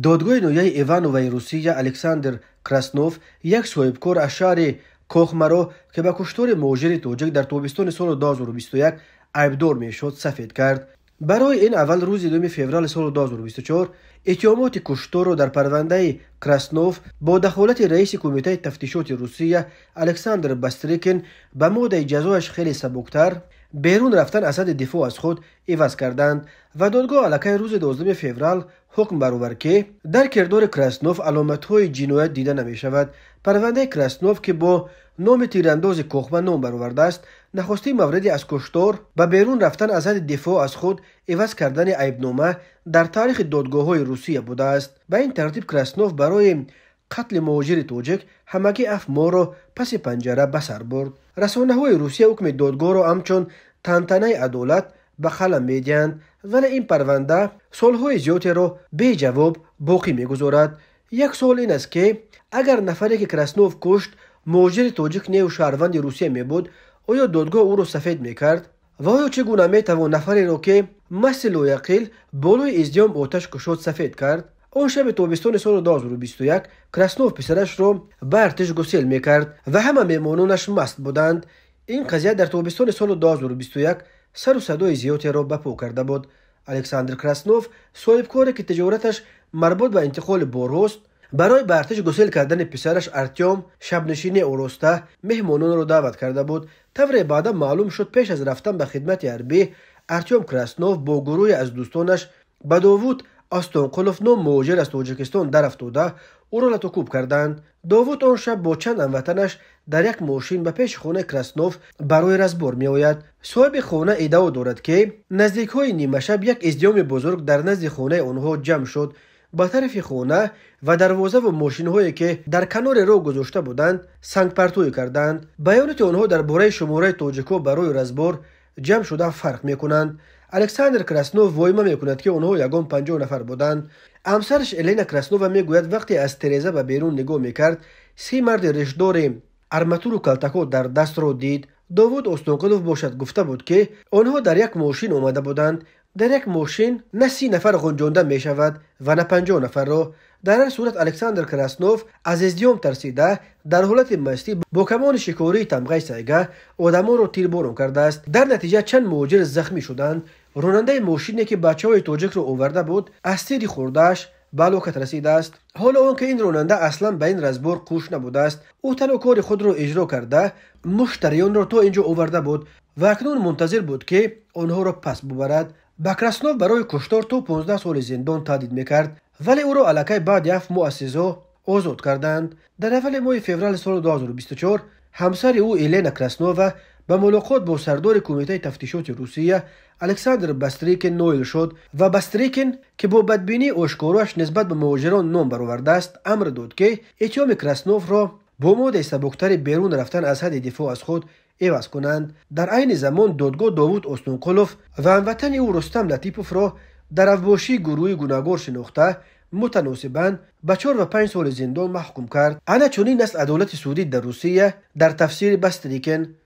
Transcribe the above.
Додгоҳи ноҳияи Ивановаи Русия Александр Краснов, як соҳибкор аз шаҳри Кохмаро, ки ба куштори муҳоҷири тоҷик дар тобистони соли 2021 айбдор мешуд, сафед кард. Барои ин аввал рӯзи 2 феврали соли 2024 иттиҳомоти кушторро дар парвандаи Краснов бо дахолати раиси Кумитаи тафтишоти Русия Александр Бастрикин ба моддаи ҷазояш хеле сабуктар, берун рафтан аз ҳадди дифоъ аз худ, иваз карданд ва додгоҳ аллакай рӯзи 12 феврал ҳукм баровард, ки дар кирдори Краснов аломатҳои ҷиноят дида намешавад. Парвандаи Краснов, ки бо номи тирандози Кохма ном баровардааст, нахустин мавриди аз куштор ба берун рафтан аз ҳадди дифоъ аз худ иваз кардани айбнома дар таърихи додгоҳҳои Русия будааст. Ба ин тартиб Краснов барои қатли муҳоҷири тоҷик ҳамагӣ 7 моҳро паси панҷара ба сар бурд. Расонаҳои Русия ҳукми додгоҳро ҳамчун тантанаи адолат ба қалам медиҳанд, вале ин парванда суолҳои зиёдеро беҷавоб боқӣ мегузорад. Як суол ин аст, ки агар нафаре, ки Краснов кушт, муҳоҷири тоҷик неву шаҳрванди Русия мебуд, оё додгоҳ ӯро сафед мекард? Ва оё чӣ гуна метавон нафареро, ки масти лояқил болои издиҳом оташ кушод, сафед кард? Он шаби тобистони соли 2021 Краснов писарашро ба артиш гусел мекард ва ҳама меҳмононаш маст буданд. Ин қазия дар тобистони соли 2021 сару садои зиёдеро ба по карда буд. Александр Краснов, соҳибкоре, ки тиҷораташ марбут ба интиқоли борҳост, барои ба артиш гусел кардани писараш Артём шабнишинӣ ороста, меҳмононро даъват карда буд. Тавре баъдан маълум шуд, пеш аз рафтан ба хидмати ҳарбӣ Артём Краснов бо гурӯҳе аз дӯстонаш ба Довуд Остонқулов ном муҳоҷир аз Тоҷикистон дарафтода, ӯро латукӯб карданд. Довуд он шаб бо чанд ҳамватанаш дар як мошин ба пеши хонаи Краснов барои разбор меояд. Соҳиби хона иддао дорад, ки наздикҳои нимашаб як издиҳоми бузург дар назди хонаи онҳо ҷамъ шуд. Ба тарафи хона ва дарвозаву мошинҳое, ки дар канори роҳ гузошта буданд, сангпартоӣ карданд. Баёноти онҳо дар бораи шумораи тоҷикҳо барои разбор ҷамъ шуда фарқ мекунанд. Александр Краснов воима мекунад, ки онҳо ягон 50 нафар буданд. Ҳамсараш Елена Краснова мегӯяд, вақте аз тереза ба берун нигоҳ мекард, 30 марди ришдори арматуру калтакҳо дар дастро дид. Довуд Остонқулов бошад, гуфта буд, ки онҳо дар як мошин омада буданд. Дар як мошин на 30 нафар ғунҷонда мешавад ва на 50 нафарро. Дар ҳар сурат, Александр Краснов аз издиҳом тарсида, дар ҳолати мастӣ бо камони шикории тамғаи Сайга одамонро тирборон кардааст. Дар натиҷа чанд муҳоҷир захмӣ шуданд. Ронандаи мошине, ки бачаҳои тоҷикро оварда буд, аз тири хӯрдааш ба ҳалокат расидааст. Ҳоло он ки ин ронанда аслан ба ин разбор қӯш набудааст, ӯ танҳо кори худро иҷро карда, муштариёнро то ин ҷо оварда буд ва акнун мунтазир буд, ки онҳоро пас бубарад. Ба Краснов барои куштор то 15 соли зиндон таҳдид мекард, вале ӯро аллакай баъди 7 моҳ аз СИЗО озод карданд. Дар аввали моҳи феврали соли 2024 ҳамсари ӯ Елена Краснова ба мулоқот бо сардори Кумитаи тафтишоти Русия Александр Бастрикин ноил шуд ва Бастрикин, ки бо бадбинии ошкороаш нисбат ба муҳоҷирон ном баровардааст, амр дод, ки иттиҳоми Красновро бо моддаи сабуктари берун рафтан аз ҳадди дифоъ аз худ иваз кунанд. Дар айни замон додгоҳ Довуд Остонқулов ва ҳамватани ӯ Рустам Латиповро дар авбошии гурӯҳи гунаҳгор шинохта, мутаносибан ба 4 ва 5 соли зиндон маҳкум кард. Ана чунин аст адолати судӣ дар Русия дар тафсири Бастрикин.